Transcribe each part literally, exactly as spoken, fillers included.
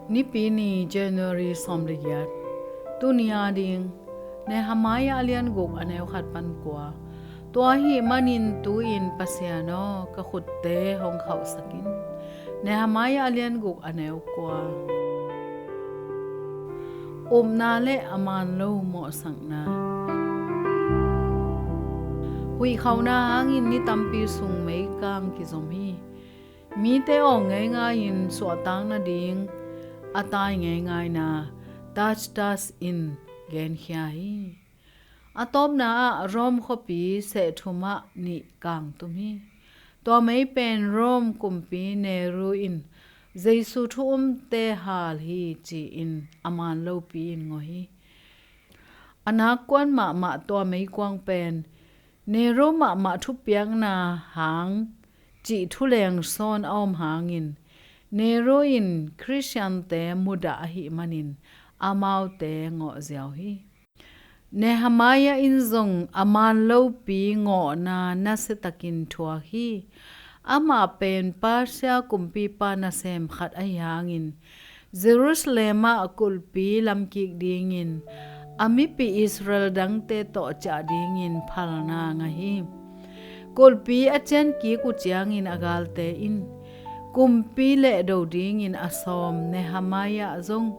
Nipi ni, January sawm le giat. Tuni a ding, Nehemiah a lian guk a neu khat pan kua. Tua ahih manin tu-in Pasian aw, ka khutte hong khauhsak in. Nehemiah a lian guk a neu kua. Upna le a man lo mawhsakna. Huihkhauna hangin ni tampi sung meikang kizom hi. Mite awng ngeingai-in suahtak nading a tai ngeingaina Tacitus in genkhia hi. A tawpna ah Rome khuapi seh thum ah nih kangtum hi. Tua mei pen Rome kumpi Nero in Jesu thu umte hal hi ci-in a man lopi in ngawh hi. A nakkuan mahmah tua meikuang pen Nero mahmah thupiakna hang cih thuleng sawn a om hangin Nero in Khristiante mudah ahih manin amaute ngawh ziau hi. Nehemiah in zong a man lopi ngawhna nasiatakin thuak hi. Amah pen Persia kumpipa nasem khat ahi hangin Jerusalem ah kulhpi lamkik dingin a mipi Israel dangte tawh ciah dingin phalna ngah hi. Kulhpi a ciankik uh ciangin a galte in kumpi lehdo dingin a sawm Nehemiah zong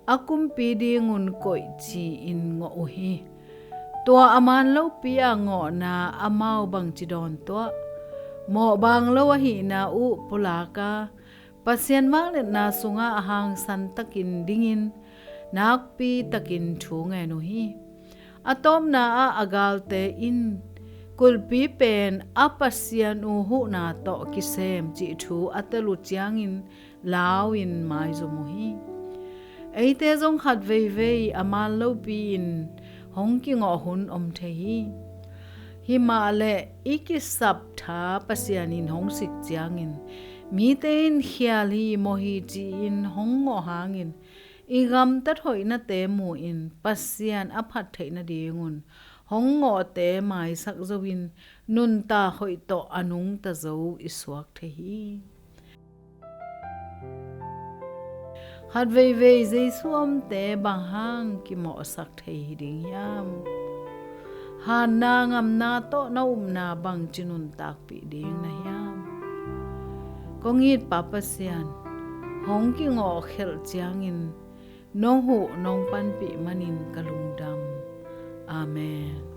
a kumpi dingun koih ci-in ngawh uh hi. Tua a man lopi a ngawhna amau bangci dawn tuah? Mawhbang lo ahihna uh pulak a, Pasian vangliatna sungah a hangsan takin dingin nakpi takin thu ngen uh hi. A tawpna ah a galte in kulhpi pen a Pasian uh huhna tawh kisem cih thu a tel uh ciangin lau-in maizum uh hi. Eite zong khat veivei a man lopi-in hong kingawh hun om thei hi. Himahleh i kisap tha Pasian in hong sik ciangin mite in khial hi, mawh hi ci-in hong ngawh hangin i gamtat hoihnate mu-in Pasian a phat theih nadingun hong ngawhte maisak zo-in nuntak hoih tawh a nungta zo i suak thei hi. Khat veivei Jesu omte bang hang kimawhsak thei hi ding hiam? Hanna ngamna tawh na upna bangci nuntakpih ding na hiam? Kong it Pa Pasian, hong kingawhkhelh ciangin nong huh nong panpih manin ka lungdam. Amen.